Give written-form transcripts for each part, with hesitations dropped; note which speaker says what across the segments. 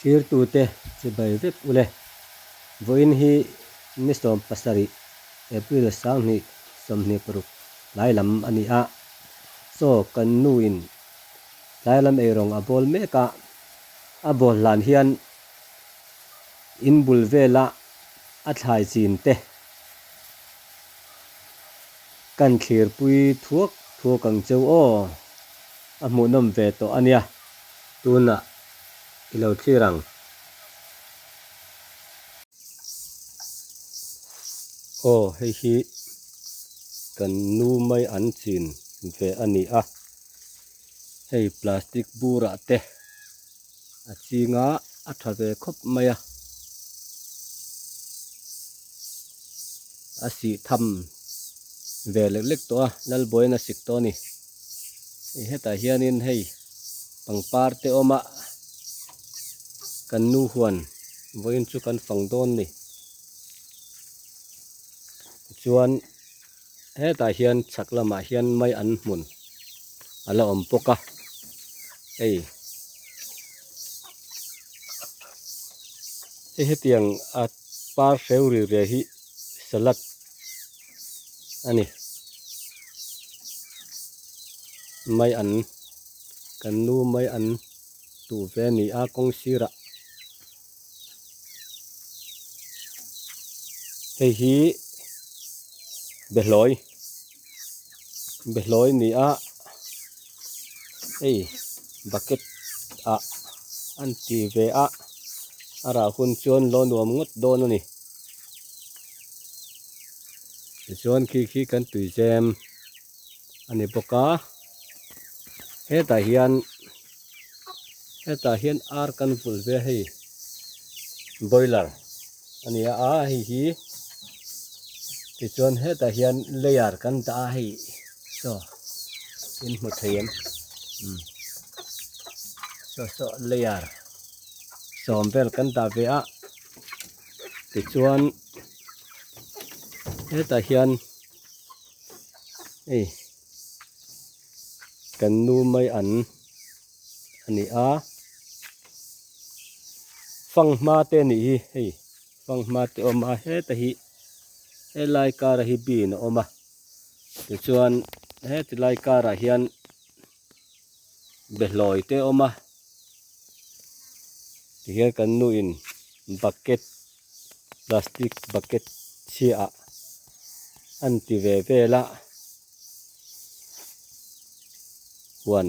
Speaker 1: Thlirtute chibai vek ule. Vawiin hi ni 17 April 2026 tlai lam a ni a. Chaw kan nuin tlai lam eirawng a bawl mek a, a bawl hlan hian in bul vela a thlai chin te kan thlirpui thuak thuak ang cheu aw, a hmuhnawm ve tawh a nia. Tunah i lo thlir ang. Aw hei hi kan nu mai an chin ve a ni a, hei plastic burah te a ching a, a tha ve khawp mai a, a sih tham ve lek lek tawh a, Lalbawiin a sik tawh a ni. Hei hetah hianin hei pangpar te awm a, kan nu huan vawiin chu kan fang dawn ni. Tichuan hetah hian chhak lamah hian mai an hmun a la awm bawk a, hei hei hetiang a par hreu ri ria hi salad a ni. Mai an kan nu mai an tuh ve a ni a kawng sirah hei hi behlawi behlawi a ni a hei bucket ah an ti ve a a rah hun chuan lo nuam ngawt dawn a ni. Tichuan khi khi kan tui zem a ni bawk a, hetah hian hetah hian ar kan vulh ve a hei boiler a ni a hei hi tichuan hetah hian layer kan dah a hei saw in hmu thei em umm saw saw layer sawm vel kan dah ve a. Tichuan hetah hian hei kan nu mai an a ni a, fanghma te a nih hi hei fanghma te a awm a heta hi helai kara hi bean a awm a tichuan heti lai karah hian behlawi te a awm a. Tihian kan nu in bucket plastic bucket chhia ah an ti ve vel a huan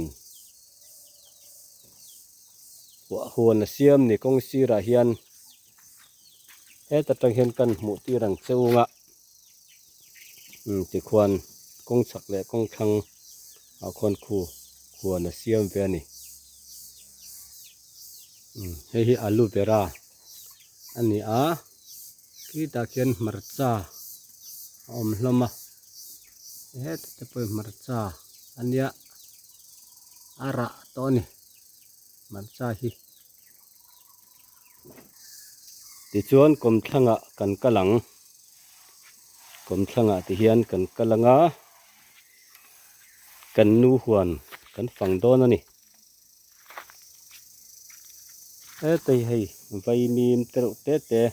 Speaker 1: huan a siam ni kawng sirah hian heta tang hian kan hmuh tir ang che ung a tikhuan kawng chhak leh kawng thlang ah khuan khu huan a siam ve a ni. Hei hi aloe vera a ni a, khitah khian hmarcha a awm hlawm a, heta te pawh hi hmarcha a nia a rah tawh a ni hmarcha hi. Tichuan kawmthlangah kan kal ang, kawmthlangah ti hian kan kal ang a, kan nu huan kan fang dawn a ni. Hetei hei vaimim te reuh te te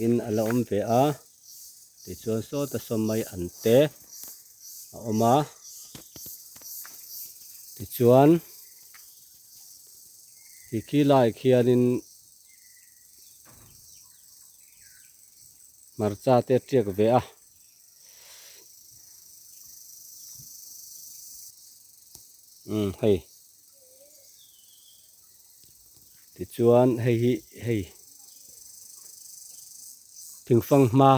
Speaker 1: in a la awm ve a tichuan sawta saw mai an te a awm a tichuan ti khi lai khianin hmarcha te a tiak ve a. Umm hei tichuan hei hi hei thingfang hma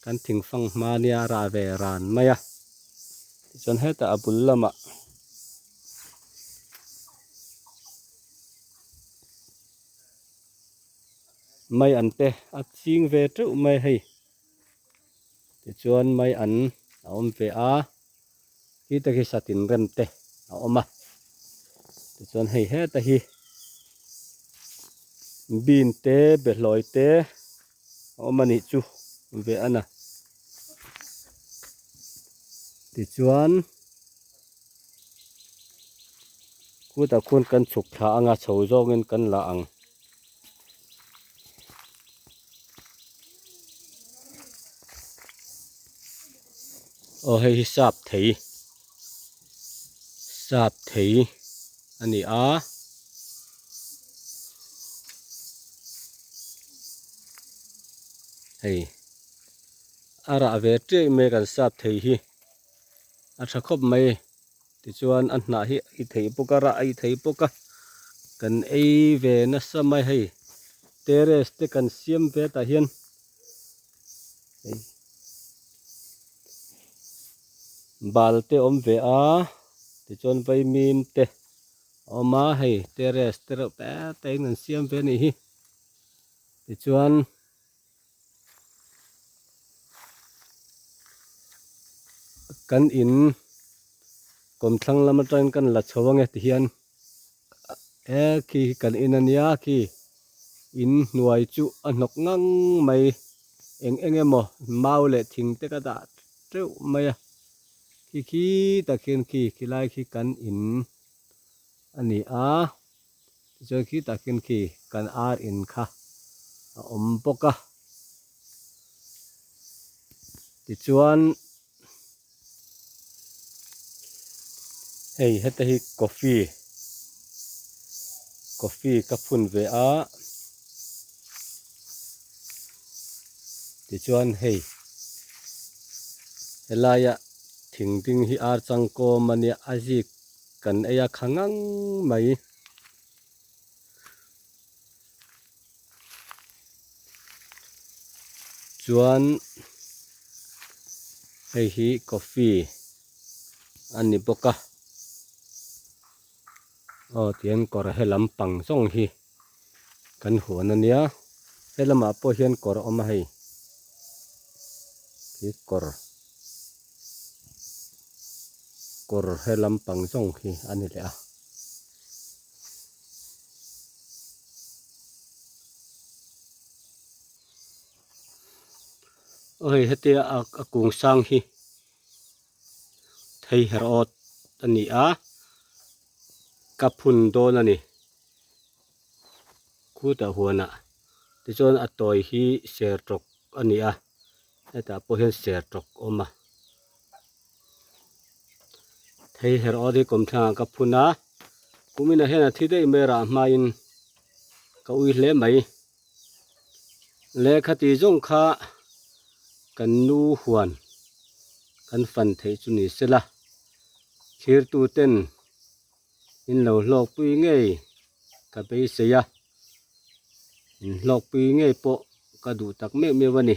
Speaker 1: kan thingfang hma nia a rah ve ran mai a tichuan hetah a bul lamah mai an te a ching ve teuh mai hei tichuan mai an a awm ve a. Khi te khi satin rem te a awm a, tichuan hei heta hi bean te behlawi te a awm a nih chu ve a na. Tichuan khutah khuan kan chhuk thla anga chho zawngin kan la ang. Aw hei hi sap thei sap thei a ni a. Hei a rah ve chiah mai kan sap thei hi a tha khawp mai tichuan a hnah hi a ei theih bawk a rah a ei theih bawk a kan ei ve nasa mai hei terrace te kan siam ve tah hian. Hei bal te awm ve a tichuan vaimim te a awm a hei terrace te reuh te te in an siam ve a nih hi tichuan kan in kawmthlang lam atangin kan la chho ange tihian he khi hi kan in ania khi in hnuai chu a hnawk ngang mai eng eng emaw mau leh thing te ka dah teuh mai a khi khi tak hian khi khilai khi kan in a ni a tichuan khi tak hian khi kan ar in kha a awm bawk a tichuan. Hei heta hi coffee coffee ka phun ve a tichuan hei helaia thing ding hi ar changkawm a nia a zik kan ei a kha ngang mai. Chuan hei hi coffee a ni bawk a aw tihian kawr he lampang zawng hi kan huan a nia he lamah pawh hian kawr a awm a hei khi kawr kawr he lampang zawng hi a ni leh a. Aw hei hetia a kung sang hi thei her awt a ni a ka phun dawn a ni khutah huanah tichuan a tawi hi ser tawk a ni a hetah pawh hian ser tawk a awm a thei her awt hi kawmthlangah ka phun a kuminah hian a thi daih mai rah hmain ka ui hle mai. Lehkha tih zawng kha kan nu huan kan fan theih chu ni se la, thirtu ten in lo hlawkpui ngei ka beisei a, in hlawkpui ngei pawh ka duh tak meuh meuh a ni.